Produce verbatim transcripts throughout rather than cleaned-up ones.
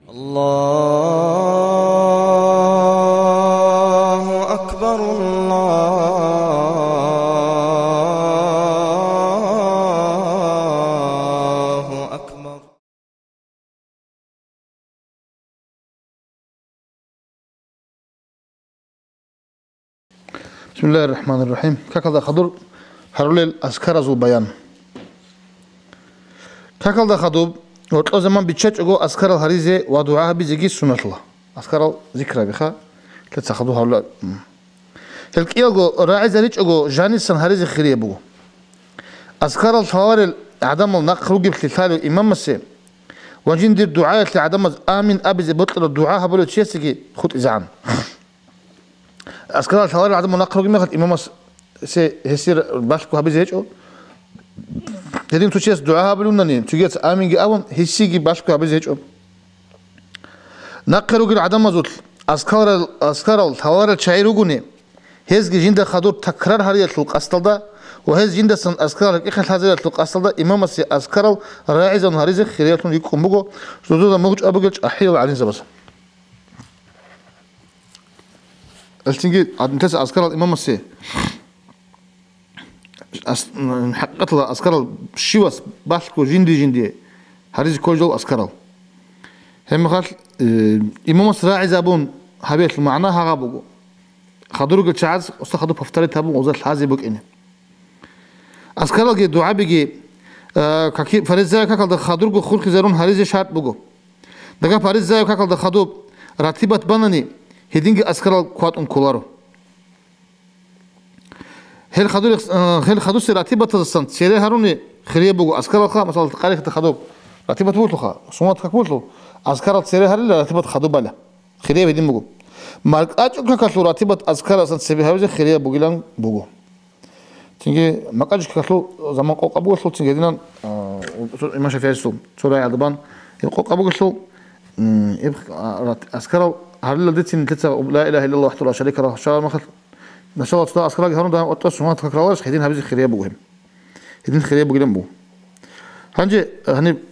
الله أكبر، الله أكبر. Бисмиллагьир рахӀманир рахӀим. Какалда хадур гьарулел азкаразул баян. Какалда хадуб, гьоркьо заман биччачӀого азкарал гьаризе ва дугӀа гьабизеги суннатлъула. Азкарал зикр гьабиха, лъица хадуб гьарула. Гьел кӀиялго рагӀизаричӀого жанисан гьаризе хирияб буго. Азкарал лъаларел гӀадамал нахъ ругеблъи лъалев имамасе ва жиндир дугӀаялъе гӀадамаз амин абизе бокьараб дугӀа гьабулев чиясеги хутӀизегӀан. Азкарал лъаларел гӀадамал нахъ ругеб мехалъ имамасе гьесие балъго гьабизе гьечӀо. Гьедин цо чияс дугӀа гьабулевнани, цогияц аминги абун, гьесиеги балъго гьабизе гьечӀо. Нахъе ругел гӀадамазулъ азкарал, азкарал лъаларел чагӀи ругони, гьезги жинда хадур такрар гьариялъул къасдалда ва гьез жиндасан азкарал рекӀехъе лъазариялъул къасдалда имамасе азкарал рагӀизабун гьаризе хириялъун рикӀкӀун буго жузуда мугъчӀвай бугел чӀахӀиял гӀалимзабаз. Гьелъинги гьадинтаса азкарал имамасе ас-, м, хӀакъикъаталда азкарал щивас балъго жинди-жинди гьаризе кколел азкарал. Гьебмехалъ, э, имамас рагӀизабун гьабиялъул магӀна гьагъаб буго. Хадурги чагӀаз уста хадур повторить гьабун гъоза лъазе букӀине. Азкаралги дугӀабиги, э, каки-, фаризаяб какалда хадурго хурхизарун гьаризе шартӀ буго. Дага фаризаяб какалда хадуб ратибат банани, гьединги азкарал кватӀун кколаро. Гьел хадур-, э, гьел хадусе ратибатаздасан цере гьаруни хирияб буго азкаралха, масала, къарихъа хадуб ратибат бугелъулха, суннат как бугелъул, азкарал цере гьарила, ратибат хадуб бала. Хирияб гьедин буго. МаркӀачӀул какалъул ратибат азкаралдасан цебе гьабизе хирияб бугилан буго. Цинги макӀачӀул какалъул заман къокъаб бугелъул, цинги гьединан, а, имам ШафигӀиясул цо рагӀиялда бан, гьеб къокъаб бугелъул, м, гьеб, а, рат-, азкарал гьарилалдецин нилъеца ла илагьа иллаллагь вахӀдагьу ла шарика лагьу, машаллагь, цо азкаралги гьарун дагьаб ватӀа суннат какаларищ, гьедин гьабизе хирияб буго гьеб. Гьедин хирияб бугилан буго. Гьанже, гьаниб,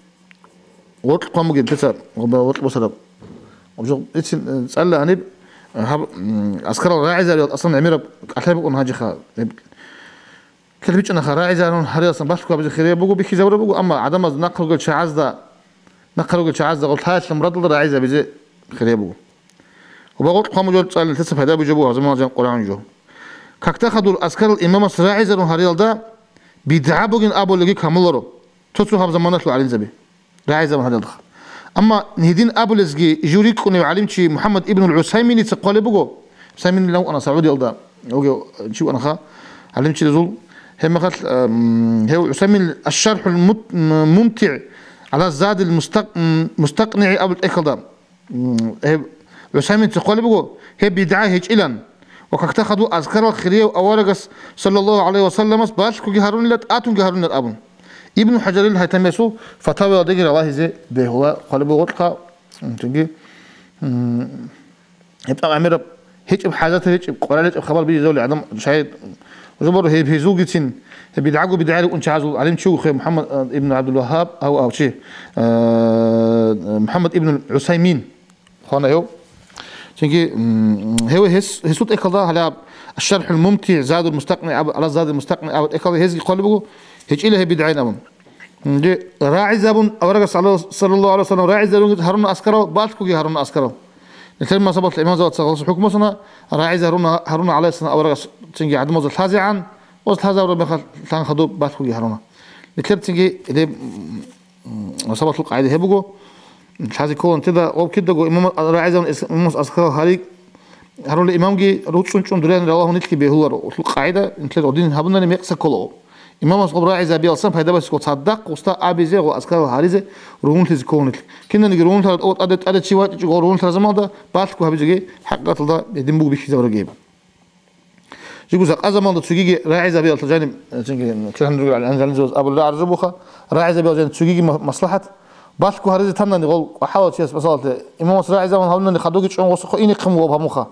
гъоркь хъван бугеб, дица, гъоба гъоркь босараб. Гъоб жо ицин, э, цӀалла гьаниб, э, гьаб, м, азкарал рагӀизариял аслан гӀемераб кӀалъай букӀун гьанжеха. Гьеб кел бичӀчӀанаха, рагӀизарун гьариялсан балъго гьабизе хирияб буго, бихьизабураб буго, амма гӀадамаз нахъа ругел чагӀазда, нахъа ругел чагӀазда гъорлъаялъул мурадалда рагӀизабизе хирияб буго. Гъоба гъоркь хъван бугеб цӀалин дица пайда бугеб жо буго, гьаб заманалда жан Къуръан жо. Какда хадур азкарал имамас рагӀизарун гьариялда бидгӀа бугин абулелги камуларо. Цо-цо гьаб заманалъул гӀалимзаби рагӀизабун гьаралдха. Амма гьедин абулезги жив рикӀкӀунев гӀалимчи МухӀаммад ибн ал-ГӀусайминица хъвалеб буго. ГӀусайминилан вукӀана СагӀудиялда вугев чи вукӀанаха, гӀалимчи разул. Гьебмехалъ, ам, гьев ГӀусаймин Аш-ШархӀул Мут-, Мумтигь гӀала Задил Мустакъ-, МустакънигӀи абул тӀехьалда. М, гьеб ГӀусаймин цохъали буго, гьеб бидгӀа гьечӀилан. Ва какда хадуб азкарал хирияв аварагас, саллаллагьу гӀалайгьи ва салламас, балъгоги гьарунила, тӀатунги гьарунила абун. Ибну ХӀажарил ХӀайтамиясул фатаваялдаги ралагьизе бегьула хъвалеб буго гъоркьха. Цинги, м, гьеб тӀакъ гӀемераб гьечӀеб хӀажатаб гьечӀеб, къварал гьечӀеб хабар бижизавли гӀадам шагьид. Жубару гьеб гьезулгицин, гьеб бидгӀаго бидгӀари унчагьазул гӀалим чи вухъе МухӀаммад, э, ибн ГӀабдул-Вагьаб, ав, ав чи, э, МухӀаммад ибн ГӀусаймин хвана гьев. Цинги, м, гьев гьес, гьесул тӀехьалда гьалаб Аш-ШархӀул Мумтигь, Задул Мустакъни аб-, гӀала Задул Мустакъни аб тӀехьалда гьезги хъвалеб буго, гьечӀила гьеб бидгӀайин абун. Цинги рагӀизабун, аварагас, салла-, саллаллагьу гӀалайгьи ва саллам, рагӀизарун гьаруна аскарал, балъгоги гьаруна аскарал. Нилъер мазгьабалъ имамзабаца гъалас хӀукму босана, рагӀизе гьаруна, гьаруна гӀалайгьиссалам аварагас цинги гӀадамазда лъазегӀан, ва лъазабураб мехалъ лъан хадуб балъгоги гьаруна. Нилъер цинги гьеб, м, м, мазгьабалъул къагӀида гьеб буго, лъазе кколанте да, гъоб кидаго имам рагӀизабун ис-, имамас аскарал гьари гьарула, имамги руцӀцӀун чӀун дураянин ралагьун нилъги бегьуларо. Улъул къагӀида, нилъер гъодин гьабунани мекъса ккола. Имамас гъоб рагӀизабиялсан пайда босизе ккола, цадахъ уста абизе ва аскарал гьаризе ругьунлъизе ккола нилъ. Кинаниги ругьунлъараб тӀо-, тӀаде-, тӀаде чи вачӀичӀого ругьунлъараб заманалда балъго гьабизеги хӀакъикъаталда гьедин буго бихьизабураб гьеб. Жиго жакъа заманалда цогиги рагӀизабиялъул жаниб, э, цинги, кирхӀан ругел гӀалимзабаз абулеб гӀарзу буха, рагӀизабиялъул жаниб цогиги ма-, маслахӀат, балъго гьаризе танани гъол къвахӀалав чияс, масалалъе, имамас рагӀизабун гьавнани хадуги чӀун гъосухъо ине хъимулаб гьаб муха.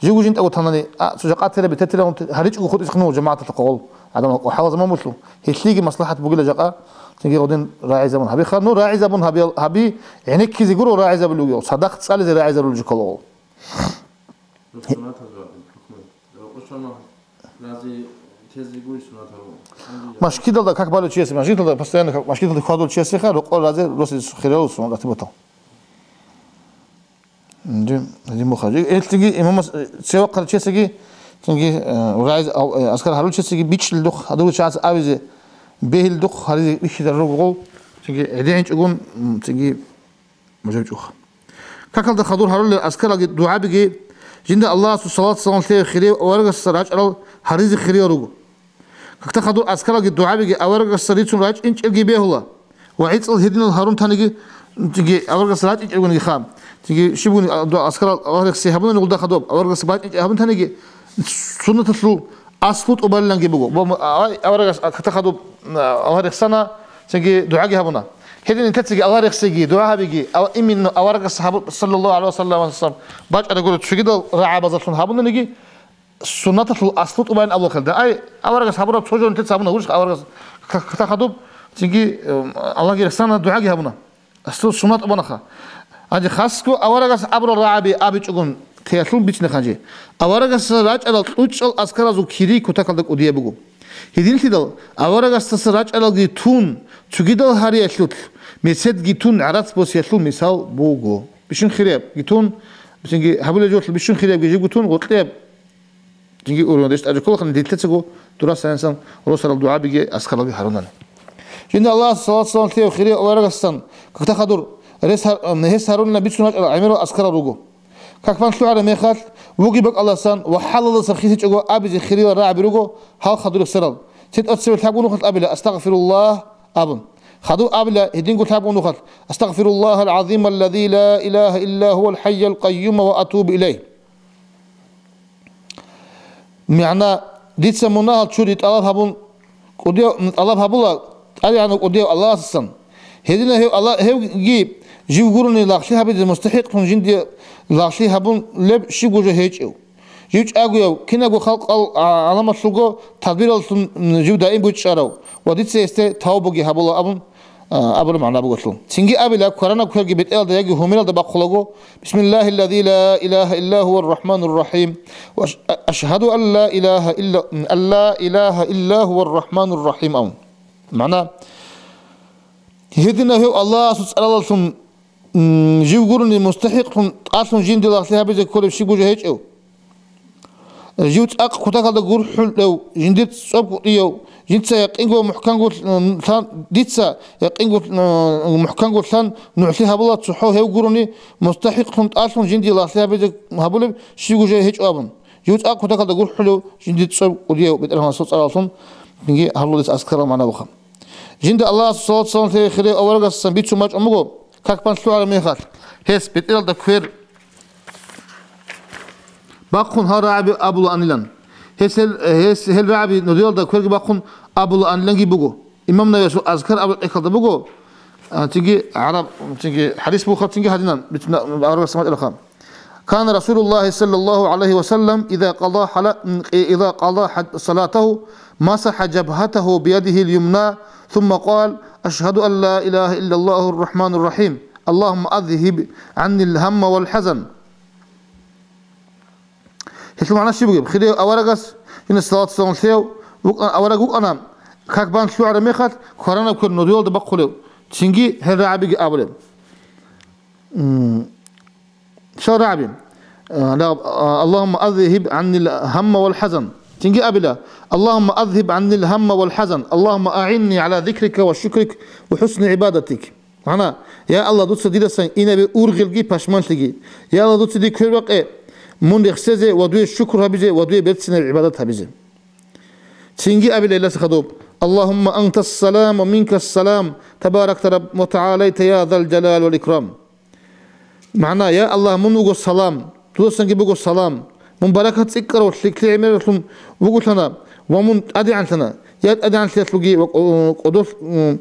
Жиго жинтӀаго танани, а, цо жакъа тела бететила гьаричӀого хутӀизе хъимул жамагӀаталъухъа гъол гӀадамал къвахӀалаза мамулъу, гьелъиеги маслахӀат бугила жакъа, Цинги гъодин рагӀизабун гьабиха. Ну, рагӀизабун гьаби, гьаби гӀенеккизе гуро рагӀизабулев вугев, садахъ цӀализе рагӀизабулев жо ккола. Сунатазул Рази тезегуй сунатару. Машгидалда как балев чиясе, машгидалда постоянно как, машгидалда хьвадулев чиясеха, рокъор разе росизе хириял сунат ратибатал. Дим, дим бухари. Элтиги имамас, э, цевахъар чиясеги, цинги, э, рагӀиз, ав-, э, аскар гьарул чиясеги бичӀчӀил дух, гьадур чияс авизе, бегьил дух, гьаризе бихьидар ругогъол, цинги гӀедегӀинчӀогун, м, цинги Мужаб чӀух. Какалда хадур гьарулел аскаралги дугӀабиги, жинда Аллагьасул салат-салам лъеяв хирияв аварагасда рачӀарал гьаризе хириял руго. Какда хадур аскаралги дугӀабиги аварагасда рицун рачӀинчӀелги бегьула. Ва гӀицӀал гьединал гьарун таниги, диги аварагасда рачӀинчӀелгуниги ха. Диги щибгуни, а, дугӀа аскарал Аллагь рехси гьабунани гъулда хадуб, аварагасда бачӀинчӀел гьабун таниги, суннаталъул аслу тӀубалиланги буго. Ва м-, а-, аварагас, а, какда хадуб, а, Аллагь рехсана, цинги дугӀаги гьабуна. Гьедин нилъецаги Аллагь рехсеги, дугӀа гьабиги, ав-, именно аварагас гьабу-, саллаллагьу гӀалайгьи ва саллам, бачӀарагура цогидал рагӀабазалъун гьабунилиги, суннаталъул аслу тӀубайин абулахъалда. Ай, аварагас гьабураб цо жо нилъеца гьабуна, гурищ аварагас к-, к-, ката хадуб, цинги, э, Аллагьги рехсана, дугӀаги гьабуна. Аслу суннат тӀубанаха. Гьанже хасго аварагас абурал рагӀаби абичӀогун хъиялъул бицина хъанчи. Аварагасда рачӀарал кьучӀал аскаразул кири кутакалда кӀудияб буго. Гьединлъидал аварагасдаса рачӀаралги тун, цогидал гьариялъулъ, меседги тун гӀарац босиялъул мисал буго. Бищун хириябги тун, бицинги гьабулел жолъул бищун хириябги жибго тун, гъоркьияб цинги ургьуна деш тӀаде кколахъани, дилъецаго дурасанасан росарал дугӀабиги аскаралги гьарунани. Жинда Аллагьас салат-салам лъеяв хирияб аварагасдасан какда хадур рес гьар-, гьес гьарунина бицун рачӀарал гӀемерал аскарал руго. Как бан лъугӀараб мехалъ, вугеб бакӀалдасан ва хӀалалдасан хисичӀого абизе хириял рагӀаби руго гьал хадур рехсарал. Цин тӀоцеве лъабго нухалъ абила, «Астагъфируллагь», абун. Хадуб абила гьединго лъабго нухалъ, «Астагъфируллагьал гӀазималлази ла илагьа илла гьувал хӀайял къайюма ва атубу илайгь». МагӀна, дица мунагьал чури тӀалаб гьабун, кӀудияв, тӀалаб гьабула, тӀадегӀанав кӀудияв Аллагьасдасан. Гьединав гьев Аллагь, гьевги жив гурони лагълъи гьабизе мустахӀикълъун жинде лагълъи гьабулеб щибго жо гьечӀев. Жив чӀагояв, кинабго халкъал а-, гӀаламалъулго тадбираллъун жив даим бучӀарав ва дица гьесде тавбаги гьабула абун, а, абулеб магӀна буго лъул. Цинги абила, кваранаб кверги бетӀералда яги гьумералда бахъулаго, «Бисмиллагьиллази ла илагьа илла гьувар рахӀманур рахӀим. Ва аш-, а-, ашгьаду ан ла илагьа илла, ан ла илагьа илла гьувар рахӀманур рахӀим», – абун. МагӀна, гьединав гьев Аллагьасул цӀаралъун, м, жив гурони мустахӀикълъун тӀалъун жинде лагълъи гьабизе кколеб щибго жо гьечӀев. Жив цӀакъ кутакалда гурхӀулев, жиндир цӀоб кӀудияв, жинца якъинго мухӀканго лъ-, лъан, дица якъинго, э, мухӀканго лъан нугӀлъи гьабула цохӀо гьев гурони, мустахӀикълъун тӀалъун жинде лагълъи гьабизе гьабулеб щибго жо гьечӀо абун. Жив цӀакъ кутакалда гурхӀулев, жиндир цӀоб кӀудияв БетӀергьанасул цӀаралъун, цинги гьарулес аскарал магӀна буха. Жинда Аллагьасул салат-салам лъеяв хирияв аварагасдасан бицун бачӀун буго, как бан лъугӀараб мехалъ, гьес бетӀералда квер бахъун гьал рагӀаби абулаанилан. Гьес гьел, гьес гьел рагӀаби нудиялда кверги бахъун абулааниланги буго. Имам Навиясул Азкар абулеб тӀехьалда буго, а, цинги гӀараб, цинги хӀадис буха, цинги гьадинан, бицун аварагасдасан бачӀарабха. كان رسول الله صلى الله عليه وسلم إذا قضى حلا-، إذا قضى حد-، صلاته مسح جبهته بيده اليمنى ثم قال: أشهد أن لا إله إلا الله الرحمن الرحيم. اللهم أذهب عني الهم والحزن. Гьелъул магӀна щиб бугеб? Хирияв аварагас, жинас салат-салам лъеяв, вукӀан-, авараг вукӀана, как бан лъугӀараб мехалъ, кваранаб квер нудиялда бахъулев, цинги гьел рагӀабиги абулеб. М, ШаргӀаби. Э, ла-, а, اللهم أذهب عني الهم والحزن. Цинги абила: اللهم أذهب عني الهم والحزن. اللهم أعني على ذكرك وشكرك وحسن عبادتك. МагӀна: «Я Аллагь, дуца дидасан инабе ургъелги пашманлъиги. Я Аллагь, дуца дие квербакъе мун рехсезе ва дуе шукру гьабизе ва дуе берцинаб гӀибадат гьабизе». Цинги абила гьелдаса хадуб: اللهم أنت السلام ومنك السلام تباركت رب وتعاليت يا ذا الجلال والإكرام. МагӀна: «Я Аллагь, мун вуго салам, дудасанги буго салам. Мун баракат цӀикӀкӀарав лъикӀлъи гӀемералъун вугулъана ва мун тӀадегӀанлъана, я тӀадегӀанлъиялъулги ва кӀо-, кӀодолъ-,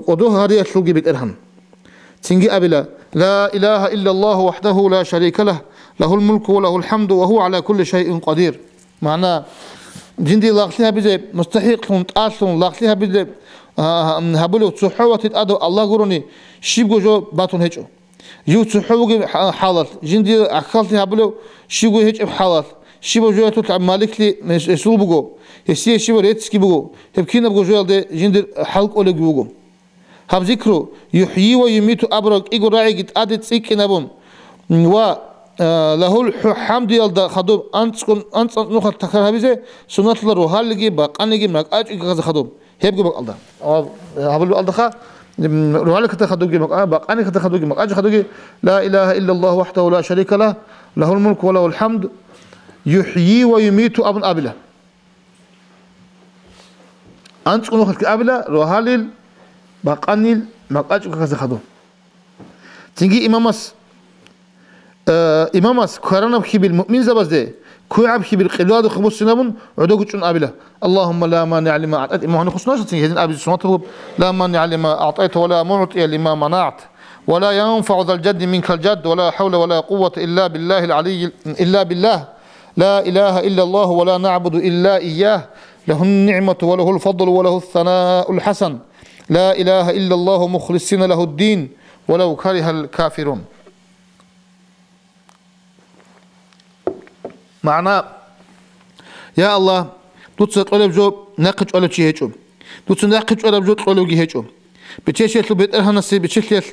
кӀодо гьариялъулги БетӀергьан». Цинги абила: لا إله إلا الله وحده لا شريك له، له الملك وله الحمد وهو على كل شيء قدير. МагӀна: «Жинде лагълъи гьабизе мустахӀикълъун, тӀалъун, лагълъи гьабизе а, м, гьабулев цохӀо ватит тӀадав Аллагь гурони щибго жо батун гьечӀо. Жив цохӀо вугеб хӀа-, хӀалалъ, жиндир гӀахьаллъи гьабулев щибго гьечӀеб хӀалалъ, щибаб жоялъулъ маликлъи гьес-, гьесул буго, гьесие щибаб реццги буго, гьеб кинабго жоялде жиндир хӀал кӀолебги буго. Гьаб зикру, «ЮхӀйи ва юмиту» абураб кӀиго рагӀиги тӀаде цӀикӀкӀинабун ва, а, лагьул хӀу-, хӀамдиялда хадуб анцӀкӀун, анцӀ-анцӀ нухалъ такрар гьабизе суннаталда рогьалилги бакъаниги макьачӀуги каказе хадуб. Гьебго бакӀалда. Гьаб-, гьабулеб алдаха, м, рогьалил каказе хадубги макьа-, бакъаниги каказе хадубги макьачӀуги хадубги, «Ла илагьа иллаллагьу вахӀдагьу ла шарика лагь, лагьул мулку ва лагьул хӀамд, юхӀйи ва юмиту» абун абила. АнцӀго нухалъги абила, рогьалил, бакъанил, макьачӀго каказе хадуб. Цинги имамас, э, имамас кваранаб хьибил муъминзабазде квегӀаб хьибил къиблаялдехун буссинабун гӀодов чӀун абила: «Аллагьумма ла маниъа лима аътайта», имам гьанихъ хъусунаша, цинги гьедин абизе суннат бугеб: «Ла маниъа лима аътайта ва ла мугӀтӀия лима манагӀта, ва ла янфагӀу зал жадди минкал жадд, ва ла хӀавла ва ла къуввата илла биллагьил гӀалиййил, илла биллагь». لا إله إلا الله ولا نعبد إلا إياه، له النعمة وله الفضل وله الثناء الحسن، لا إله إلا الله مخلصين له الدين ولو كره الكافرون. МагӀна: Я Аллагь, дуца кьолеб жо нахъе чӀвалев чи гьечӀо. Дуца нахъе чӀвараб жо кьолевги гьечӀо. Бечелъиялъул БетӀергьанасе бечелъиялъ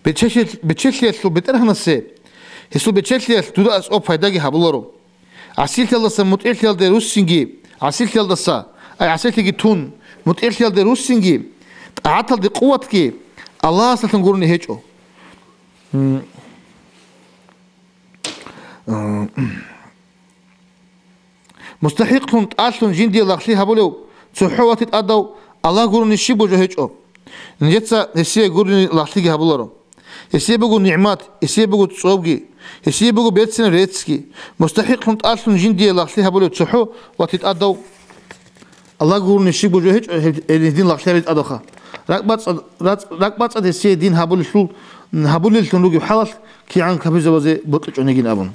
Бечелъи-, бечелъиялъул БетӀергьанасе, гьесул бечелъиялъ дуда аскӀоб пайдаги гьабуларо. ГӀасилъиялдаса мутӀигӀлъиялде руссинги, гӀасилъиялдаса, ай, гӀасилъиги тун, мутӀигӀлъиялде руссинги, тӀагӀаталде къуватги Аллагьасдалъун гурони гьечӀо. М. МустахӀикълъун тӀалъун жиндие лагълъи гьабулев цохӀо ватит тӀадав Аллагь гурони щибго жо гьечӀо. Нижеца гьесие гурони лагълъиги гьабуларо. Гьесие буго нигӀмат, гьесие буго цӀобги, гьесие буго берцинаб реццги. МустахӀикълъун тӀалъун жиндие лагълъи гьабулев цохӀо ватит тӀадав Аллагь гурони щибго жо гьечӀо гьеб, гьедин лагълъи гьабизе тӀадавха. РакӀбацӀцӀад, рац-, ракӀбацӀцӀад гьесие дин гьабулелъул, гьабулеллъун ругеб хӀалалъ кигӀан капурзабазе бокьичӀонигин абун.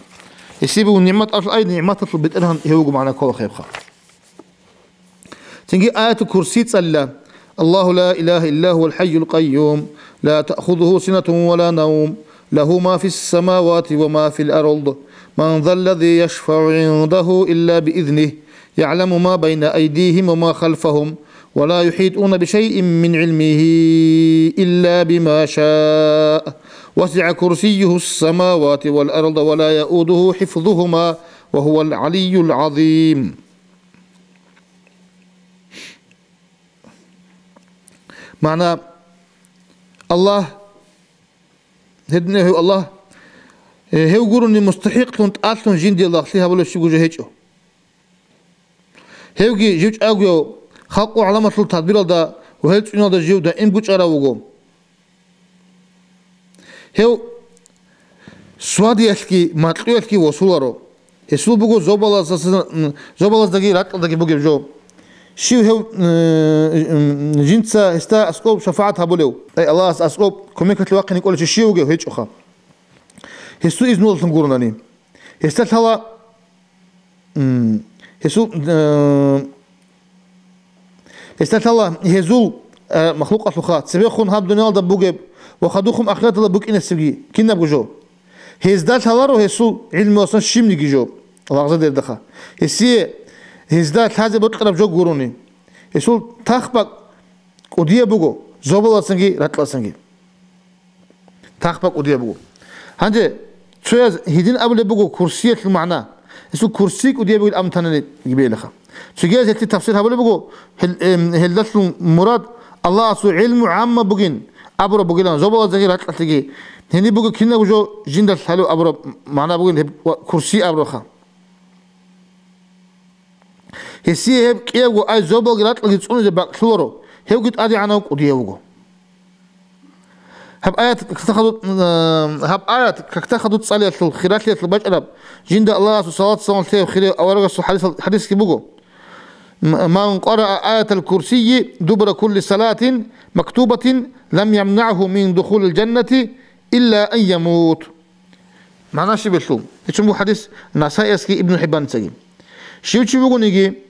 Гьесие буго нигӀмат абулеб, ай, нигӀматалъул бетӀергьан гьев вуго магӀна ккола гьебха. Цинги Аятул Курси цӀалила: الله لا إله إلا هو الحي القيوم، لا تأخذه سنة ولا نوم، له ما في السماوات وما في الأرض، من ذا الذي يشفع عنده إلا بإذنه، يعلم ما بين أيديهم وما خلفهم، ولا يحيطون بشيء من علمه إلا بما شاء، وسع كرسيه السماوات والأرض ولا يؤوده حفظهما، وهو العلي العظيم. МагӀна: Аллагь, гьединав гьев Аллагь, э, гьев гурони мустахӀикълъун тӀалъун жиндие лагълъи гьабулев щибго жо гьечӀо. Гьевги жив чӀагояв, халкъ гӀаламалъул тадбиралда ва гьел цӀуналда жив даим гучӀарав вуго. Гьев свадиялъги макьуялъги восуларо. Гьесул буго зобалаздаса-, м, зобалаздаги ракьалдаги бугеб жо. Щив гьев, э, м, жинца гьесда аскӀоб шафагӀат гьабулев? Ай, Аллагьас аскӀоб кумекалъе вахъине кӀолев чи щив вугев? ГьечӀоха. Гьесул изнуллъун гуронани. Гьесда лъала, м, гьесул, э, Гьесда лъала гьезул, э, махлукъалъулха, цебехун гьаб дуниялда бугеб ва хадуб ахираталда букӀинесебги кинабго жо. Гьезда лъаларо гьесул гӀилмуялдасан щибниги жо, лагъзадердаха. Гьесие гьезда лъазе бокьараб жо гурони. Гьесул тахбакӀ кӀудияб буго, зобаласанги ракьаласанги. ТахбакӀ кӀудияб буго. Гьанже цояз гьедин абулеб буго курсиялъул магӀна. Гьесул курси кӀудияб бугин абун танани гибелаха. Цогияз гьелъие тафсир гьабулеб буго, гьел-, эм, гьелдалъун мурад Аллагьасул гӀилму гӀамма бугин абураб бугилан, зобалаздаги ракьалъиги. Гьениб буго кинабго жо жинда лъалеб абураб магӀна бугин гьеб ва курси абураха. Гьесие гьеб кӀиябго ай зобалги ракьалги цӀунизе бакӀлъуларо, гьевги ТӀадегӀанав кӀудияв вуго. Гьаб аят какда хадуб-, э, гьаб аят какда хадуб цӀалиялъул хиралъиялъул бачӀараб, жинда Аллагьасул салат-салам лъеяв хирияв аварагасул хадис-, хадисги буго: «М-, ман къараа аятал курсийи дубура кулли салатин мактубатин лам ямнагӀгьу мин духулил жаннати илла ан ямут». МагӀна щибелъул? Гьечун буго хадис Насаиясги Ибну ХӀиббаницаги. Щив чи вугониги,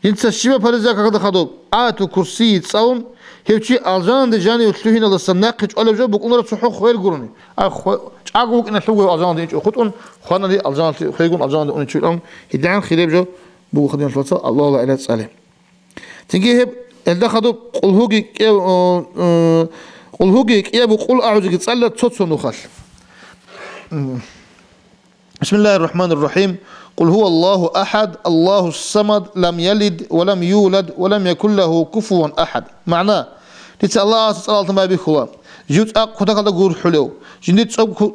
Жинца щибаб париза какда хадуб, Аятул Курсий цӀалун, гьев чи алжананде жанив лъугьиналдасан нахъе чӀвалеб жо букӀунараб цохӀо хвел гурони. Ай, хве-, чӀаго вукӀиналъубго гьев алжананде инчӀо хутӀун, хванани алжаналъе хвейгун алжананде уничӀо, гьедигӀан хиреб жо буго хадин лъугьа Аллагьла гӀелал цӀале. Цинги гьеб, гьелда хадуб къулгьуги кӀе-, о, о, къулгьуги кӀиябу къул агӀузги цӀалила цо-цо нухалъ. بسم الله الرحمن الرحيم. قل هو الله أحد، الله الصمد، لم يلد ولم يولد، ولم يكن له كفوا أحد. МагӀна: Дица Аллагьасул цӀаралдалъун байбихьула, жив цӀакъ кутакалда гурхӀулев, жиндир цӀоб ку-,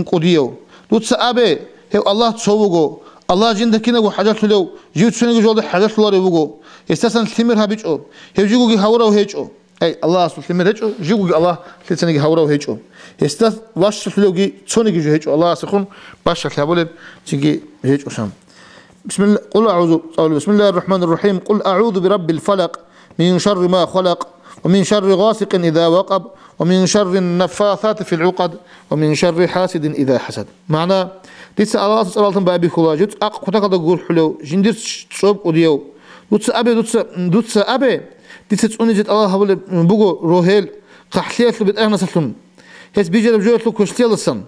кӀудияв. Дуца абе, гьев Аллагь цо вуго, Аллагь жинда кинабго хӀажалъулев, жив цониги жоялда хӀажалъуларев вуго. Гьесдасан лъимер гьабичӀо, гьев жигоги гьавурав гьечӀо. Ай, Аллагьасул лъимер гьечӀо, жигоги Аллагь лъицаниги гьавурав гьечӀо. Гьесда ващалъулевги цониги жо гьечӀо, Аллагьасехун бащалъи гьабулеб чиги гьечӀо сан. Бисмилла-, Къул агӀузу, цӀалула, Бисмиллахир Рахманир Рахим. Къул агӀузу бираббил фалакъ, мин шарри ма халакъ, ва мин шарри гъасикъин иза вакъаб, ва мин шаррин наффасати фил гӀукъад, ва мин шарри хасидин иза хасад. МагӀна: Дица Аллагьасул цӀаралдалъун байбихьула, жив цӀакъ кутакалда гурхӀулев, жиндир цӀоб кӀудияв. Дуца абе, дуца, дуца абе, дица цӀунизе тӀалаб гьабулеб буго рогьел, хъахӀлъиялъул бетӀергьанасалъун, гьес бижараб жоялъул квешлъиялдасан.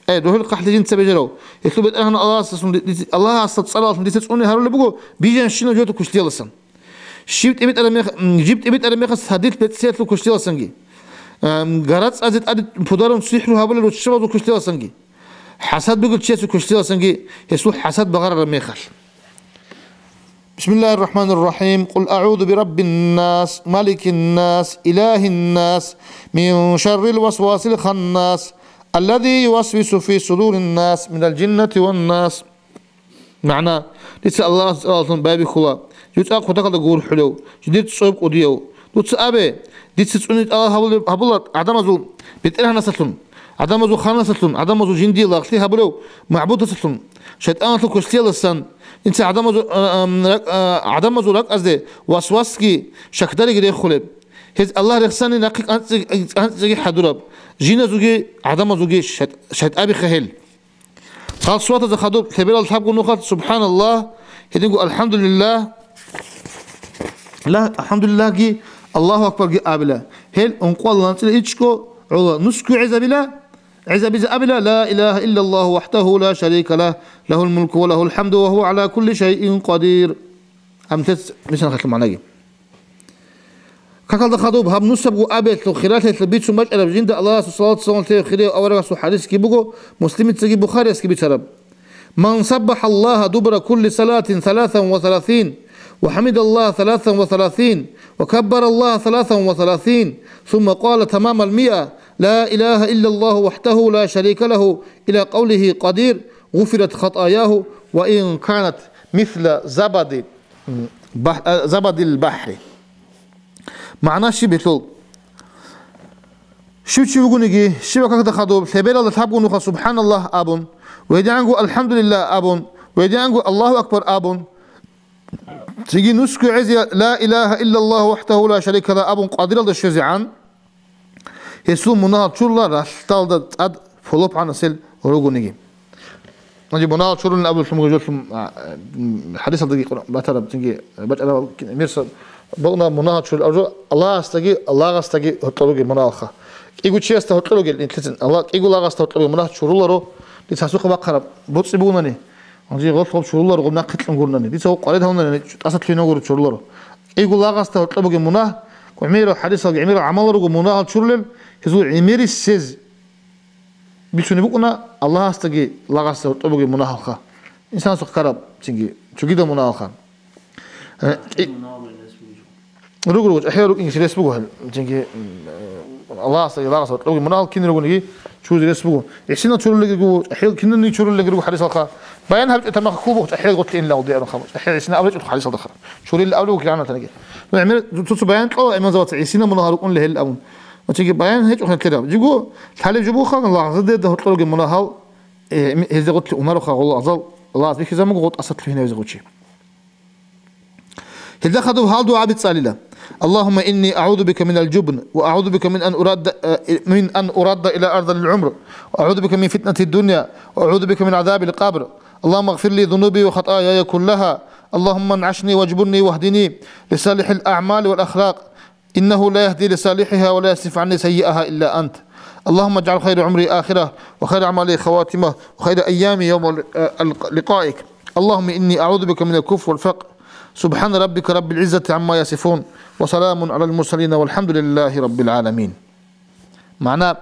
Ай, рогьел хъахӀлъи жинца бижарав, гьелъул бетӀергьан Аллагьасдасан, Аллагьасда цӀаралдалъун дица цӀуне гьарулеб буго бижарабщинаб жоялъул квешлъиялдасан. Щиб тӀибитӀараб мех-, м, жиб тӀибитӀараб мехалъ гьадилъ бецӀиялъул квешлъиялдасанги. Ам, гара цӀазе тӀаде подарун сихӀру гьабулел руччабазул квешлъиялдасанги. ХӀасад бугел чиясул квешлъиялдасанги гьесул хӀасад багъарараб мехалъ. بسم الله الرحمن الرحيم. قل أعوذ برب الناس، ملك الناس، إله الناس، من شر الوسواس الخناس، الذي يوسوس في صدور الناس، من الجنة والناس. МагӀна: Дица Аллагьасул цӀаралдалъун байбихьула, жив цӀакъ кутакалда гурхӀулев, жиндир цӀоб кӀудияв. Дуца абе, дица цӀуне тӀалаб гьабулеб-, гьабула гӀадамазул бетӀергьанасалъун, гӀадамазул ханасалъун, гӀадамазул жиндие лагълъи гьабулев магӀбудасалъун, шайтӀаналъул квешлъиялдасан, дица гӀадамазул, а, ам, ракӀ-, а, гӀадамазул ракӀазде васвасги шакдариги рехулеб. Гьез Аллагь рехсани нахъе кӀанцӀи-, кӀанцӀиги хӀадураб, жиназулги гӀадамазулги шайтӀ-, шайтӀабиха гьел. Гьал суратазда хадуб лъеберал лъабго нухалъ «СубхӀаналлагь», гьединго «АлхӀамдулиллагь», ла, «АлхӀамдулиллагьги», «Аллагьу акбарги» абила. Гьел ункъоялда анцӀила ичӀго гӀола нусго гӀезабила, гӀезабизе абила: «Ла илагьа иллаллагьу вахӀдагьу ла шарика лагь, лагьул мулку ва лагьул хӀамду ва гьува гӀала кулли шайин къадир». Гьаб нилъеца мисал хъалъ магӀнаги. Какалда хадуб гьаб нусабго абиялъул хиралъиялъ бицун бачӀараб жинда Аллагьасул салат-салам лъеяв хирияв аварагасул хӀадисги буго, Муслимицаги Бухариясги бицараб: «Ман саббахӀа Аллагьа дубура кулли салатин саласан ва саласин, ва хӀамида Аллагьа саласан ва саласин, ва каббара Аллагьа саласан ва саласин, сумма къала тамамал миа, ла илагьа иллаллагьу вахӀдагьу ла шарика лагьу, ила къавлигьи къадир, гъуфират хатаягьу, ва ин канат мисла забади». М, бах-, а, забадил бахӀри. МагӀна щиб гьелъул? Щив чи вугониги, щиб какда хадуб, лъебералда лъабго нуха «СубхӀаналлагь» абун, ва гьедигӀанго «АлхӀамдулиллагь» абун, ва гьедигӀанго «Аллагьу акбар» абун, цинги нусго гӀезия «Ла илагьа иллаллагьу вахӀдагьу ла шарика лагь» абун къадиралда щвезегӀан, гьесул мунагьал чурула ралъдалда тӀад полопгӀанасел ругониги. Гьанже мунагьал чурулин абуллъун буго жолъун, а, м, хӀадисалдаги къуръан батараб, цинги бачӀараб мирса букӀуна мунагьал чурул абу жо Аллагьасдаги, Аллагьасдаги гьоркьор ругел мунагьалха. КӀиго чиясда гьоркьор ругел, нилъецин Аллагь, кӀиго лагъасда гьоркьор ругел мунагь чуруларо, дица гьасухъа бахъараб боцӀи бугунани, гьанже гъолъ гъоб чуруларо, гъоб нахъе кьун гурнани, дица гъоб къварид гьавунани, тӀаса лъугьинав гуро чуруларо. КӀиго лагъасда гьоркьор бугеб мунагь, гӀемерал хӀадисалги гӀемерал гӀамалал руго мунагьал чурулел, гьезул гӀемерисез бицунеб букӀуна Аллагьасдаги лагъасда гьоркьор бугеб мунагьалха. Инсанасухъ ккараб цинги чугидал мунагьалха. Э, и- Руго, руго, чӀахӀиял рукӀинги рес буго гьел. Цинги, м, э, Аллагьасдаги лагъасда гьоркьор бугеб мунагьал кин ругониги чуризе рес буго. ГӀисинал чурулелги руго, чӀахӀиял киналниги чурулелги руго хӀадисалха. Баян гьабичӀо тамахъ ккун буго, чӀахӀиял гъорлъе инлал дигӀаронха. ЧӀахӀиял гӀисинал абулеб чӀухъ хӀадисалдаха. Чурилла абулеб буго кигӀанатаниги. Ну, гӀемер цо-цо баян кьола, имам Заваца гӀисинал мунагьал рукӀунел гьел абун. Цинги баян гьечӀо хӀел ккераб. Жиго лъалеб жо буго ха, лагъзадерда гьоркьор ругеб мунагьал, э, гьезде гъорлъе унароха гъоло азал, Аллагьас бихьизабун буго гъо тӀаса лъугьинавизе гъучи. Гьелда хадуб гьал дугӀаби цӀалила: «Аллагьумма инни агӀузу бика минал жубн, ва агӀузу бика мин ан урадда, э, мин ан урадда ила арзалил гӀумр, ва агӀузу бика мин фитнатид дунья, ва агӀузу бика мин гӀазабил къабр. Аллагьумма гъфир ли зунуби ва хатаяя куллагьа, اللهم انعشني واجبرني واهدني لصالح الأعمال والأخلاق، إنه لا يهدي لصالحها ولا يصرف عني سيئها إلا أنت. اللهم اجعل خير عمري آخرة، وخير أعمالي خواتمة، وخير أيامي يوم ال-، آه، لقائك. اللهم إني أعوذ بك من الكفر والفقر. سبحان ربك رب العزة عما يصفون، وسلام على المرسلين، والحمد لله رب العالمين. МагӀна,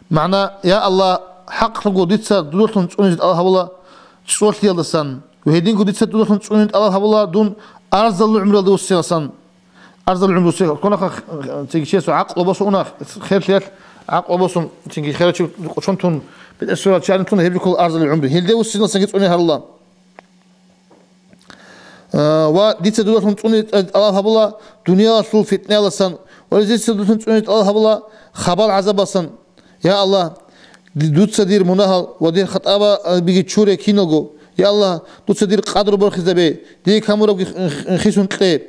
магӀна: «Я Аллагь, хӀакълъунго дица дудалъун цӀунизе тӀалаб гьабула цӀолъиялдасан, ва гьединго дица дудалъун цӀунизе тӀалаб гьабула дун арзал гӀумруялда вуссиналдасан». Арзал гӀумру се-, конаха, цинги чиясул гӀакълу босун уна, херлъиялъ гӀакълу босун, цинги херачи къочон тун, бетӀер сурал чарин тун, гьеб жо ккола арзал гӀумру. Гьелде вуссиналдасанги цӀуне гьарула. Э, ва дица дудалъун цӀунизе тӀалаб гьабула дуниялалъул фитнаялдасан, ва дица дудалъун цӀунизе тӀалаб гьабула хабал гӀазабалдасан. Я Аллагь, ди-, дуца дир мунагьал ва дир хатӀабаби чуре киналго. Я Аллагь, дуца дир къадру борхизабе, дие камурабги х-, х-, хисун кье.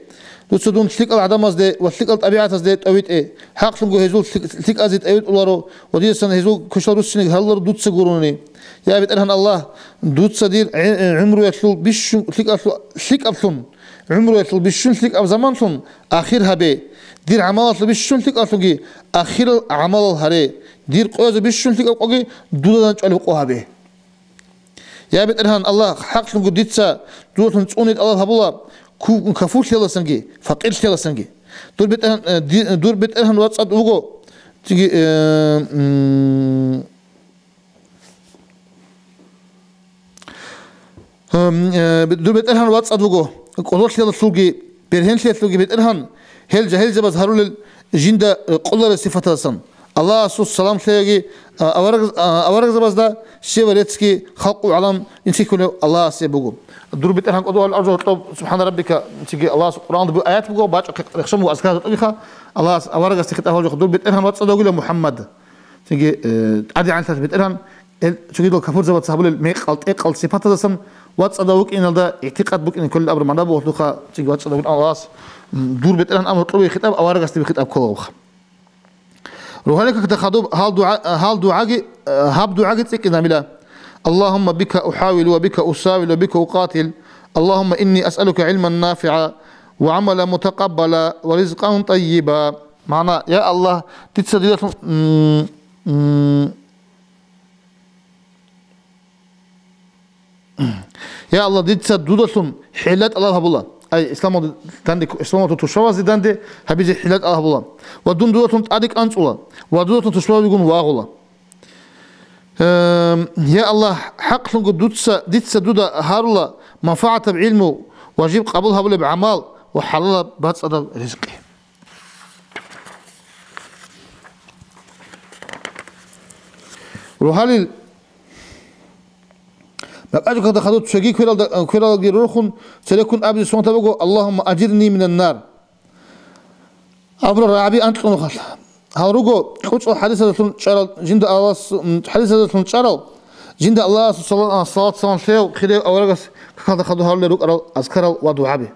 Дуца дун лъикӀал гӀадамазде ва лъикӀал тӀабигӀатазде тӀовитӀе. ХӀакълъунго гьезул лъикӀ-, лъикӀазе тӀовитӀуларо ва дидасан гьезул квешлъи руссинеги гьаруларо дуца гурони. Я БетӀергьан Аллагь, дуца дир гӀи-, гӀумруялъул бищун лъикӀаблъу-, лъикӀаблъун, гӀумруялъул бищун лъикӀаб заманлъун ахир гьабе. Дир гӀамалалъул бищун лъикӀаблъунги ахирал гӀамалал гьаре. Дир къоязул бищун лъикӀаб къоги дуда данчӀвалеб къо гьабе. Я БетӀергьан Аллагь, хӀакълъунго дица дудалъун цӀунизе тӀалаб гьабула ку-, кафурлъиялдасанги, факъирлъиялдасанги. Дур БетӀергьан, э, ди-, дур БетӀергьан вацӀцӀад вуго, цинги, э, м, Гьам, э, дур БетӀергьан вацӀцӀад вуго, кӀодолъиялъулги, бергьенлъиялъулги БетӀергьан, гьел жагьилзабаз гьарулел жинда, э, къулареб сипаталдасан. Аллагьасул салам лъеги, а, авараг-, а, аварагзабазда щибаб реццги халкъу гӀалам инсихьулев Аллагьасе буго. Дур БетӀергьан кӀодо гьал аржу гьоркьоб, Субхана раббика, цинги Аллагьас Къуръанда бу-, аят буго, бачӀа-, рехсо буго азкар гьоркьобиха, Аллагьас аварагасде хитӀаб гьабулеб жо, дур БетӀергьан вацӀцӀад вугила, МухӀаммад. Цинги, э, ТӀадегӀанлъараб БетӀергьан, эл, цогидал капурзабаца гьабулел мекъал-тӀекъал сипатаздасан вацӀцӀадав вукӀиналда игӀтикъад букӀине кколел абураб магӀна буго гьелъухъа, цинги вацӀцӀадав вугин Аллагьас, м, дур БетӀергьан абун гьоркьобе хитӀаб аварагасдеги хитӀаб ккола гьебха. Рогьалил какда хадуб гьал дугӀа-, гьал дугӀаги, э, гьаб дугӀаги цӀикӀкӀинабила: اللهم بك أحاول وبك أساول وبك أقاتل، اللهم إني أسألك علما نافعا وعملا متقبلا ورزقا طيبا. МагӀна: Я Аллагь, дица дидалъун, м, м, Я Аллагь, дица дудалъун хӀилла тӀалаб гьабула. Ай, исламалда данде, исламалда тушбабазе данде гьабизе хӀилла тӀалаб гьабула. Ва дун дудалъун тӀаде кӀанцӀула, ва дудалъун тушбабигун вагъула. Эм, я Аллагь, хӀакълъунго дуца, дица дуда гьарула манфагӀатаб гӀилму ва жиб къабул гьабулеб гӀамал ва хӀалалаб бацӀцӀадаб ризкъи. Рогьалил макьачӀукалда хадуб цоги квералда, квералги рорхун цереккун абизе суннатаб буго: اللهم أجرني من النار. Абураб рагӀаби анкьнухъалъ. Гьал руго кьучӀал хӀадисазулъун чӀарал, жинда Аллагьас, м, хӀадисазулъун чӀарал, жинда Аллагьасул сала-, а, салат-салам лъев, хирияв аварагас какалда хадур гьарулел рукӀарал азкарал ва дугӀаби.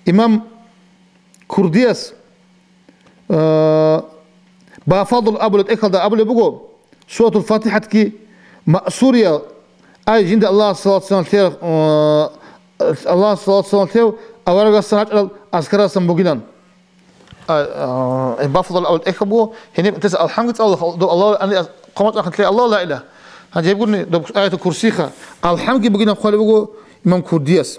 Имам Курдияс, э, Бафадул абулеб тӀехьалда абулеб буго, Суратул ФатихӀатги маъсуриял, ай, жинда Аллагьас салат-салам лъе-, э, Аллагьас салат-салам лъев аварагасдасан рачӀарал азкаралдасан бугилан. А, а, Бафадул абулеб тӀехьаб буго, гьениб тез алхӀамги цӀалулаха, доб Аллагь ани ас-, хъумачӀ ахӀан лъе Аллагь ла илагь. Гьанже гьеб гурони доб аятул курсиха. АлхӀамги бугилан хъвалеб буго имам Курдияс.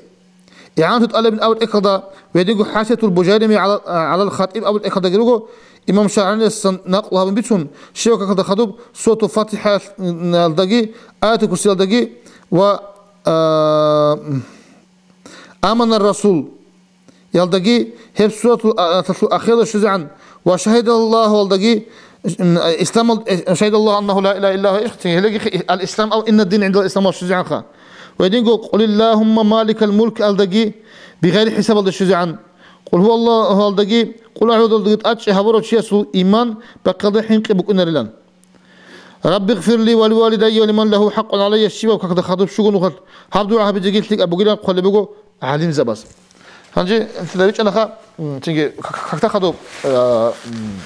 ИгӀанату тӀалибин абулеб тӀехьалда ва гьединго ХӀашиятул Бужайрими гӀала, гӀалал ХатӀиб абулеб тӀехьалдаги руго, имам ШагӀраниясдасан накълу гьабун бицун, щибаб какалда хадуб Суратул ФатихӀаялдаги, Аятул Курсиялдаги ва, а, Аманар Расул ялдаги, гьеб суратул, а, а, талъул ахиралда щвезегӀан, ва шагьидаллагьуялдаги, м, исламал, э, шагьидаллагьу аннагьу ла илагьа илла гьуа иш, гьелеги хи-, ал-ислам ав иннаддин гӀиндал исламал щвезегӀанха. Ва гьединго Къулиллагьумма маликал мулк алдаги бигъайри хӀисабалда щвезегӀан. Къулгьуаллагьуялдаги, Къул агӀузуялдаги тӀадчӀи гьабурав чиясул иман бахъалда хӀинкъи букӀунарилан. Рабби гъфирли ва ливалидайя ва лиман лагьу хӀакъун гӀалайя щибаб какда хадуб щуго нухалъ гьаб дугӀа гьабизеги лъикӀаб бугилан хъвалеб буго гӀалимзабаз. Гьанже лъида ричӀанаха, м, цинги как-, как-, какда хадуб, э, м,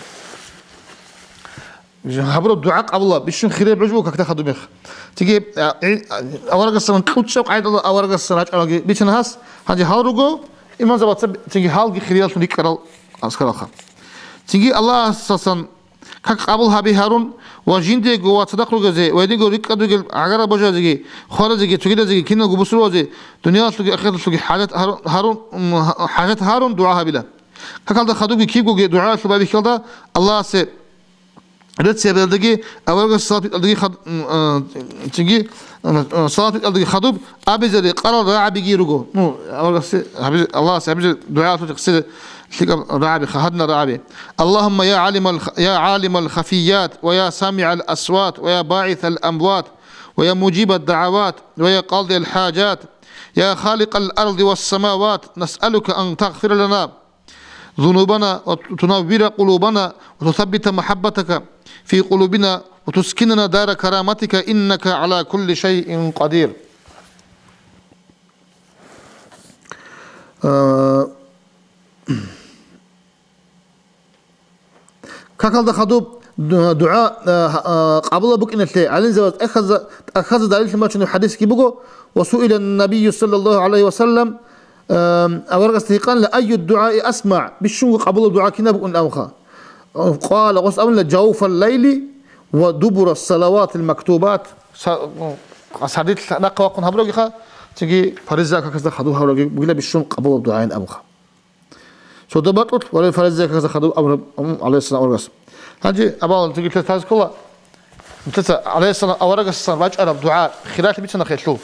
Гьабураб дугӀа къабула, бищун хирияб гӀуж буго какда хадуб мех. Цинги, а, гӀи-, а, аварагасдасан кьучӀаб къайдала аварагасдасан рачӀаралги бицана гьас, гьанже гьал руго, имамзабаца цинги гьалги хириялъун рикӀкӀарал аскаралха. Цинги Аллагьасдасан как къабул гьаби гьарун ва жиндиего ва цадахъ ругезе ва гьединго рикӀкӀад ругел гӀагара божазеги, хваразеги, цогидазеги, киналго бусурбабазе дуниялалъулги ахираталъулги хӀажат гьарун, гьарун, м, хӀажат гьарун дугӀа гьабила. Какалда хадубги кибгоги дугӀаялъул байбихьалда Аллагьасе рецци гьабиялдаги, аварагас салат битӀалдаги хад-, м, а, цинги, а, а, салат битӀалдаги хадуб абизе рекъарал рагӀабиги руго. Ну, аварагасе гьабизе, Аллагьасе гьабизе дугӀаялъул рехсизе лъикӀаб рагӀаби, ха-, гьадинал рагӀаби. اللهم يا عالم الخ-، يا عالم الخفيات، ويا سامع الأصوات، ويا باعث الأموات، ويا مجيب الدعوات، ويا قاضي الحاجات، يا خالق الأرض والسماوات، نسألك أن تغفر لنا ذنوبنا وتنور قلوبنا وتثبت محبتك في قلوبنا وتسكننا دار كرامتك إنك على كل شيء قدير. Э, какалда хадуб ду-, дугӀа, э, э, къабула букӀиналъе гӀалимзабаз тӀахьазда, тӀахьазда далиллъун бачунеб хӀадисги буго: وسئل النبي صلى الله عليه وسلم, Ам, аварагасда гьикъанила: «Айю дугӀаи асмагӀ?» Бищунго къабулаб дугӀа кинаб букӀун абунха. Къала, гъос абунила: «Жавфал лайли ва дубура салаватил мактубат». Са-, ну, сардилъ нахъа вахъун гьабурабгиха, цинги фариза каказда хадуб гьабурабги бугила бищун къабулаб дугӀаин абунха. Цо дабакьулъ ва фариза каказда хадуб абураб, ам, гӀалайгьиссалам аварагас. Гьанже абал цинги лъаз ккола. Нилъеца гӀалайгьиссалам аварагасдасан рачӀараб дугӀа хиралъи бицана хелъул.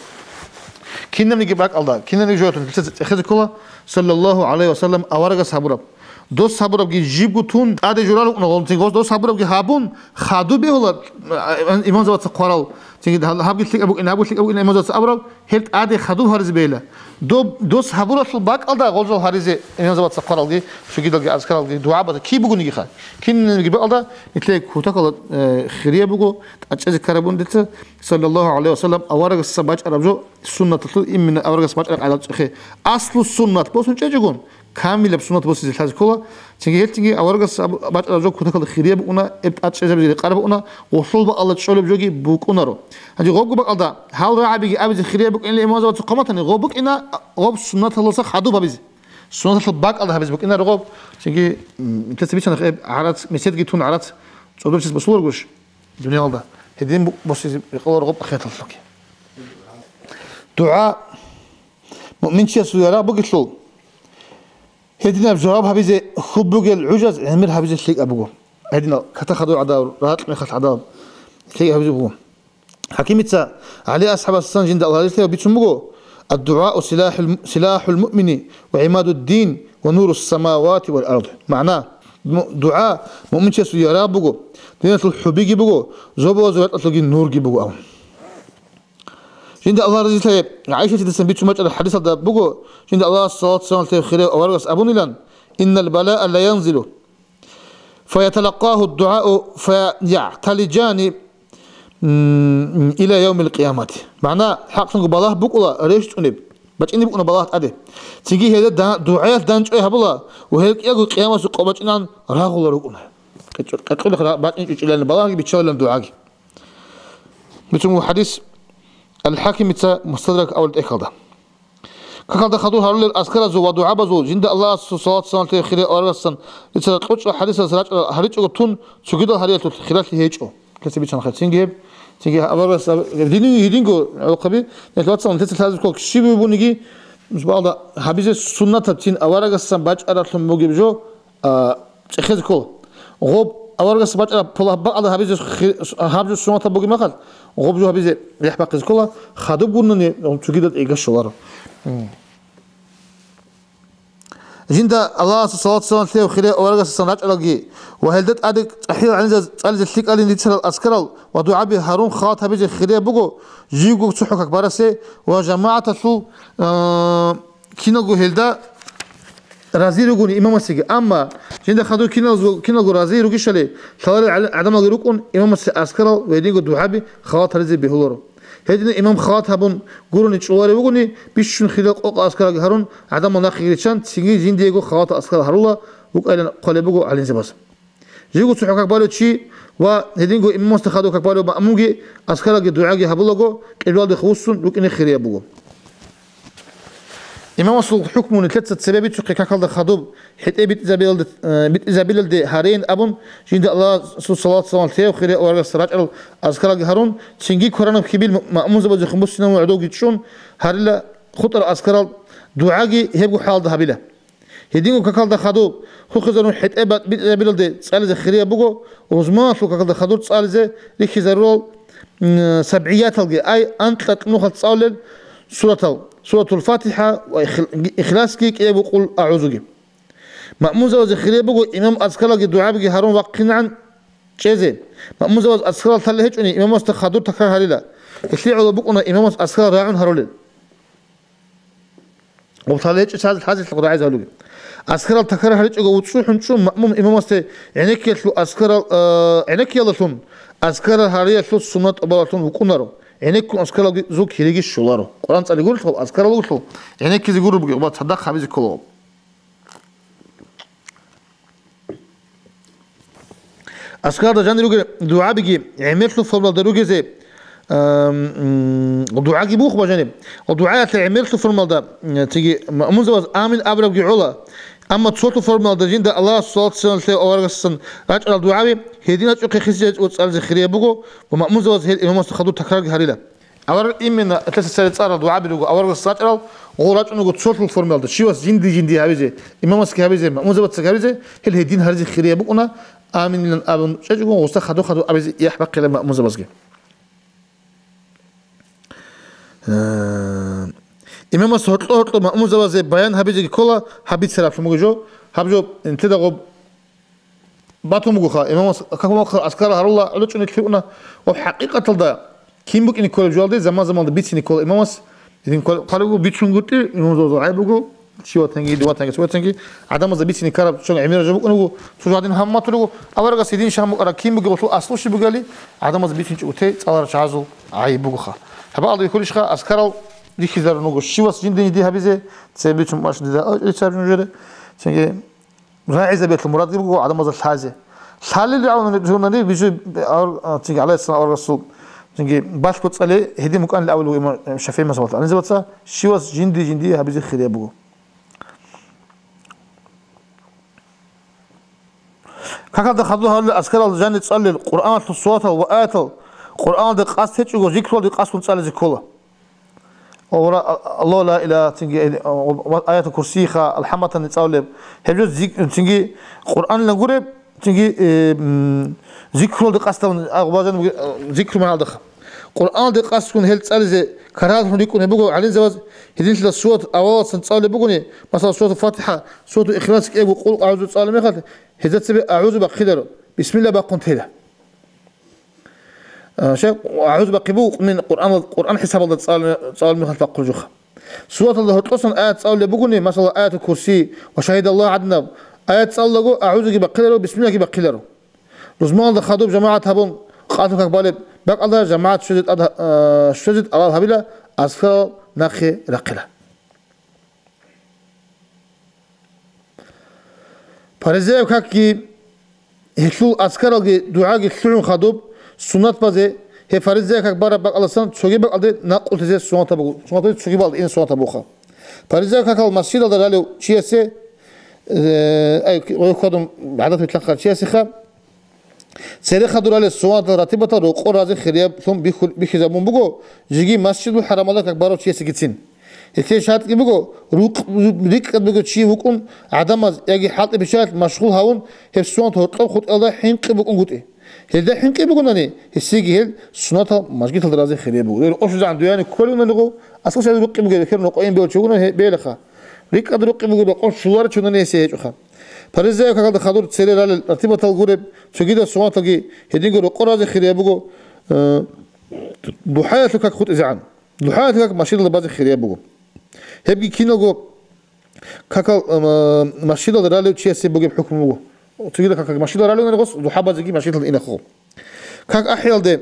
Кинабниги бакӀалда, кинабниги жоялъул нилъеца цӀехезе ккола, саллаллагьу гӀалайгьи ва саллам, аварагас гьабураб. Дос гьабурабги жибго тун, тӀаде журал рукӀуна гъолмцин гъос, дос гьабурабги гьабун, хадуб бегьула, а, имамзабаца хъварал, цинги гьабги лъикӀаб букӀин, гьабги лъикӀаб букӀин имамзабаца абураб, гьел тӀаде хадуб гьаризе бегьила. Доб-, дос гьабуралъул бакӀалда гъолжал гьаризе имамзабаца хъваралги, цогидалги азкаралги, дугӀабазда киб бугонигиха. Кинабниги бакӀалда, нилъее кутакалда, э, хирияб буго, тӀадчӀезе ккараб буго дица, саллаллагьу гӀалайгьи ва саллам, аварагасдасан бачӀараб жо суннаталъул, именно аварагас бачӀараб къайдал цӀехе. Аслу суннат босун чӀечӀогун, камилаб суннат босизе лъазе ккола. Цинги гьелъ цинги аварагас аб-, бачӀараб жо кутакалда хирияб букӀуна, эб тӀадчӀезабизе рекъараб букӀуна, гъолъул бакӀалда чӀолеб жоги букӀунаро. Гьанже гъобго бакӀалда гьал рагӀабиги абизе хирия букӀинилан имамзабаца хъван батани, гъоб букӀина, гъоб суннаталдаса хадуб гьабизе. Суннаталъул бакӀалда гьабизе букӀинаро гъоб, цинги, м, нилъеца бицана гьеб гӀарац, меседги тун гӀарац цӀодорчияс босуларгош дуниялда. Гьедин бу-, босизе рекъоларо гъоб ахираталъулги. ДугӀа муъминчиясул ярагъ бугелъул, гьединаб жаваб гьабизе хьул бугел гӀужаз гӀемер гьабизе лъикӀаб буго. Гьединал ката хадур гӀадал, ракь мехалъ гӀадал лъикӀаб гьабизе буго. ХӀакимица ГӀали асхӀабасдасан жинда Аллагьасда бицун буго: «Аддугьау силахӀул, силахӀул муъмини ва гӀимадуддин ва нурус самавати вал ард». МагӀна: му-, дугӀа муъминчиясул ярагъ буго, диналъул хӀубиги буго, зобалазул ятӀалъулги нурги буго абун. Жинда Аллагь разилъаяв ГӀайшатидасан бицун бачӀараб хӀадисалда буго, жинда Аллагьас салат-салам лъеяв хирияв аварагас абунилан: «Иннал балаа ла янзилу, фаяталаккагьу ддугьау, фаягӀталиджани, м, ила явмил къиямати». МагӀна: хӀакълъунго балагь букӀула рещтӀунеб, бачӀине букӀуна балагь тӀаде. Цинги гьезда да-, дугӀаялъ дандчӀвай гьабула ва гьел кӀиялго къиямасул къо бачӀинан рагъула рукӀуна. Къе-, къекъолехъ ра-, бачӀинчӀичӀилан балагьги биччалилан дугӀаги. Бицун буго хӀадис Ал-ХӀакимица Мустадрак авал тӀехьалда. Какалда хадур гьарулел аскаразул ва дугӀабазул жинда Аллагьасул салат-салам лъеяв хирияв аварагасдасан бицарал кьучӀал хӀадисалъ рачӀарал гьаричӀого тун, цогидал гьариялъулъ хиралъи гьечӀо. Лъеца бицана хъе цинги гьеб, цинги аварагас, динин гьединго гӀолохъаби, нилъ вацал, нилъеца лъазе ккола щиб бугониги, балда гьабизе суннатаб цин аварагасдасан бачӀараблъун бугеб жо, а, цӀехезе ккола. Гъоб аварагас бачӀараб пулаб бакӀалда гьабизе хи-, гьаб жо суннатаб бугеб мехалъ, гъоб жо гьабизе рехӀ бахъизе ккола, хадуб гунани цогидал тӀега щоларо. М. Жинда Аллагьасул салат-салам лъеяв хирияв аварагасдасан рачӀаралги ва гьелда тӀаде цӀахӀиял гӀалимзабаз цӀализе лъикӀалин рицарал аскарал ва дугӀаби гьарун халат гьабизе хирияб буго, живго цохӀо как барасе ва жамагӀаталъул, а, киналго гьелда рази ругони имамасеги. Амма жинда хадур киналго, киналго рази ругищали, лъаларел гӀадамалги рукӀун, имамасе аскарал ва гьединго дугӀаби халат гьаризе бегьуларо. Гьединав имам халат гьабун гурони чӀоларев вугони, бищун хириял къокъа аскаралги гьарун, гӀадамал нахъеги риччан, цинги жиндиего халатал аскарал гьарула вукӀайилан хъвалеб буго гӀалимзабаз. Живго цохӀо как балев чи ва гьединго имамасда хадув как балев маъмумги азкаралги дугӀаги гьабулаго, къиблалде вуссун рукӀине хирияб буго. Имамасул хӀукму нилъеца цебе бицухъе какалда хадуб хӀетӀе битӀизабилалде, э, битӀизабилалде гьарейин абун, жинда Аллагьасул салат-салам лъеяв хирияб аварагасда рачӀарал азкаралги гьарун, цинги кваранаб хьибил маъмумзабазехун буссинабун гӀодовги чӀун гьарила хутӀарал азкарал, дугӀаги гьебго хӀалалда гьабила. Гьединго какалда хадуб, хухизарун хӀетӀе ба-, битӀизабилалде цӀализе хирияб буго, рузманалъул какалда хадур цӀализе рихьизарурал, м, сабгӀияталги, ай, анкьа-кьунухъал цӀалулел суратал, Суратул ФатихӀа ва Ихл-, Ихласги кӀиябго Къул агӀузуги. Маъмумзабазе хирияб буго имам азкаралги дугӀабиги гьарун вахъинегӀан чӀезе. Маъмумзабаз азкарал лъалел гьечӀони, имамасда хадур такрар гьарила. Гьелъие гӀоло букӀуна имамас азкарал рагӀун гьарулел. Гъоб лъалел гьечӀо чаз хӀажалъухъ рагӀизе гьалуги. Азкарал такрар гьаричӀого уцӀцӀухӀун чӀун, маъмум имамасде гӀенеккиялъул азкарал, а, гӀенеккиялдалъун, азкарал гьариялъул суннат тӀубалалъун вукӀунаро. ГӀенеккун азкаралги зул кириги щоларо. Къуръан цӀали гурелъул, азкарал вугелъул, гӀенеккизе гуреб бугеб ва цадахъ гьабизе кколаго. Азкаралда жанир ругел дугӀабиги гӀемерлъул формалда ругезе, ам, м, дугӀаги бух бажаниб. ДугӀаялъе гӀемерлъул формалда, м, цинги маъмумзабаз амин абурабги гӀола. Амма цолъул формалда жинда Аллагьасул салат-салам лъеяв аварагасдасан рачӀарал дугӀаби гьедин рачӀухъе хисизе цӀализе хирияб буго ва маъмумзабаз гьел имамасда хадур такрарги гьарила. Авараг именно этлъаса цере цӀарал дугӀаби руго, аварагас рачӀарал гъол рачӀунаго цолъул формалда, щивас жинди-жинди гьабизе, имамасги гьабизе, маъмузабацаги гьабизе, гьел гьедин гьаризе хирияб букӀуна, аминилан абун чӀечӀого, гъуса хадур-хадур абизе яхӀ бахъила маъмузабазги. Э, имамас гьоркьо-гьоркьо маъмузабазе баян гьабизеги ккола, гьаб бицараблъун буго жо, гьаб жо, интида гъоб батун бугоха, имамас какмалхъа аскара гьарула гӀодочӀунелъе уна. Ва хӀакъикъаталда кин букӀине кколеб жоялде заман-заманалда бицине ккола имамас. Гьедин кколеб хъалеб буго, бицунгутӀи, имамзабазул гӀайиб буго, чи ватанги, ди ватанги, цо ватанги, гӀадамазда бицине ккараб чон гӀемераб жо букӀун буго, цо жо гьадин гьамматулего, аварагас гьедин шагьмукъара кин бугеб, гъолъул аслу щиб бугали, гӀадамазда бицинчӀого те цӀаларал чагӀазул гӀайиб бугоха. Гьабаалда бихьулищха, аскарал рихьизарун руго, щивас жинди-жинди гьабизе, цебе бицун баш дида, а, рицараб жо жеде, цинги, РагӀизабиялъул мурадги буго гӀадамазда лъазе. Лъалел рагӀунани журнали бижи ар-, а, цинги гӀалайгьиссалам аварагасул, цинги балъго цӀале гьедин букӀанил авал буго имам ШафигӀи мазгьабалъ. Гьанизабаца щивас жинди-жинди гьабизе хирияб буго. Какалда хадур гьарулел аскарал жанир цӀалулел Къуръаналъул суратал ва аятал, Къуръаналде къасд гьечӀого зикрулалде къасдун цӀализе ккола. Ва ра-, Аллагьу ла илагьа, цинги, ва Аятул Курсиха, АлхӀаматани цӀалулеб. Гьеб жо зик-, цинги Къуръанилан гуреб, цинги, э, м, зикрулде къасдабун, а, гъубазан буго, э, зикру магьалдаха. Къуръаналде къасдгун гьел цӀализе каргьаллъун рикӀкӀунеб буго гӀалимзабаз, гьединлъидал суат авалалсан цӀалулеб бугони, масала, Суратул ФатихӀа, Суратул Ихлас кӀиябго Къул агӀузу цӀалулеб мехалъ, гьезда цебе агӀузу бахъиларо, бисмилла бахъун тела. А, щай, агӀуз бахъи буго, мин Къуръан, Къуръан хӀисабалда цӀал-, цӀалул мехалъ бахъулеб жоха. Сураталда гьоркьосан аят цӀалулеб бугони, масала, Аятул Курси ва Шагьидаллагьу гӀаднаб аят цӀалулаго, агӀузуги бахъиларо, бисмиллагьги бахъиларо. Рузманалда хадуб жамагӀат гьабун, къалъул как балеб бакӀалда жамагӀат щвезе тӀад-, а, щвезе тӀалаб гьабила, аскарал нахъе рахъила. Паризаяб какги, гьелъул аскаралги дугӀаги лъугӀун хадуб, суннат базе, гьеб паризаяб как бараб бакӀалдасан цоги бакӀалде накъулъизе суннатаб буго, суннатаб цоги бакӀалде ине суннатаб буха. Паризаяб какал масжидалда ралев чиясе, э, ай, гъой хьвадун гӀадат витлъанхъан чиясеха, Цере хадуралес суннатал ратибатал рокъор разе хирияб лъун бихьул-, бихьизабун буго, жеги Масжидул ХӀарамалда как барав чиясегицин. Гьесие шартӀги буго, рукъ-, рикӀкӀад бугев чи вукӀун, гӀадамаз яги хӀалтӀи-пишаялъ машгъул гьавун, гьеб суннат гьоркьоб хутӀиялда хӀинкъи букӀунгутӀи. Гьелда хӀинкъи бугонани, гьесиеги гьел суннатал мажгиталда разе хирияб буго. Гьел къошузегӀан дуяни кколевунани гъов, аскӀосиялда рукъи бугеб, хер нокъоин бев чугунан гье-, белаха. РикӀкӀад рукъи бугеб рокъор щуларичунани гьесие гьечӀоха. Паризаяб какалда хадур цере ралел ратибатал гуреб, цогидал суннаталги гьединго рокъор разе хирияб буго, э, духӀаялъул как хутӀизегӀан. ДухӀаялъул как машидалда базе хирияб буго. Гьебги киналго какал, э, машидалда ралев чиясе бугеб хӀукму буго. Цогидал как машидалда ралев гъос, духӀа базеги машидалда инехъо. Как ахӀиялде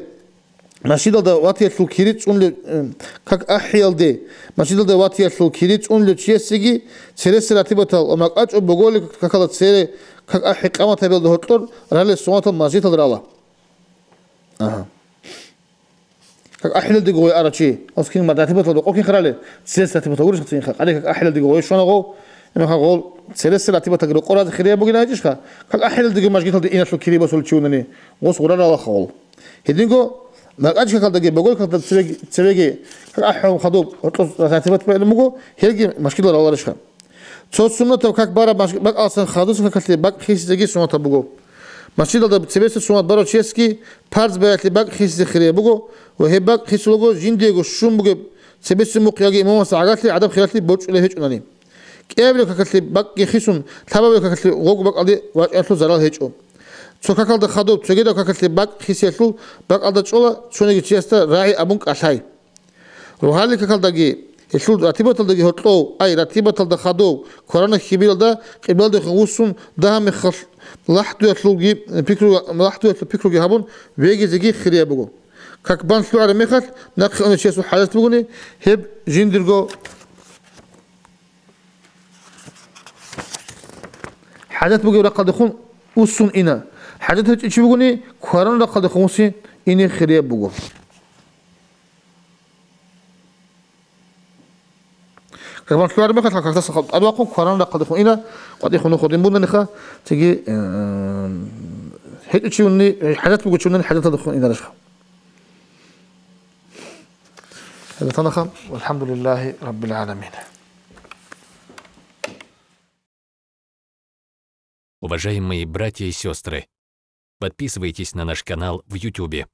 Масжидалда ватиялъул кири цӀунлев, э, как ахӀиялде, масжидалда ватиялъул кири цӀунлев чиясеги цересел ратибатал ва макьачӀо боголил какала цере как ахӀи къаматабиялда гьоркьор ралел суннатал масжидалда рала. Агьа. Как ахӀилалдего гъой ара чи, оскин ма ратибатал рокъокин хирали, цересел ратибатал гурищха цинха, къаде как ахӀилалдего гъой щвана гъов, эмеха гъол цересел ратибатал рокъоразе хирияб бугин гьачӀищха, как ахӀилалдего масжидалда иналъул кири босул чи вунани, гъос гъураралаха гъол. Гьединго макьачӀ какалдаги боголил какалда цевеги, цевеги как ахӀун хадуб гьоркьос ратибат байрам буго, гьелги масжидалда раларищха. Цо суннатаб как бараб маш-, бакӀалдасан хадуса какалъе бакӀ хисизеги суннатаб буго. Масжидалда цебесеб суннат барав чиясги парз баялъе бакӀ хисизе хирияб буго ва гьеб бакӀ хисулаго жиндиего щун бугеб цебесеб мухъ яги имамасда гӀагарлъи гӀадаб-хиралъи борчӀулеб гьечӀунани. КӀиабилеб какалъе бакӀги хисун, лъабабилеб какалъе гъогу бакӀалде вачӀиналъул зарал гьечӀо. Цо какалда хадуб цогидаб какалъе бакӀ хисиялъул бакӀалда чӀола цониги чиясда рагӀи абун кӀалъай. Рогьалил какалдаги, гьелъул ратибаталдаги гьоркьов, ай, ратибаталда хадув, кваранаб хьибилалда къиблаялдехун вуссун дагьаб мехалъ лахӀдуялъулги пикру-, лахӀдуялъул пикруги гьабун вегизеги хирияб буго. Как бан лъугӀараб мехалъ нахъе унев чиясул хӀажат бугони, гьеб жиндирго хӀажат бугеб рахъалдехун уссун ина. ХӀажат гьечӀев чи вугони, кваранаб рахъалдехун вуссун ине хирияб буго. Как бан лъугӀараб мехалъ, какдаса тӀадвахъун, кваранаб рахъалдехун ина, къватӀихун нух гьедин бунаниха, цоги, э, гьечӀев чи вугони, хӀажат бугев чи вугони, хӀажаталдехун инарищха. ХӀажаталдехун, валхӀамдулиллагьи раббил гӀаламин. Уважаемые братья и сестры, подписывайтесь на наш канал в Ютубе.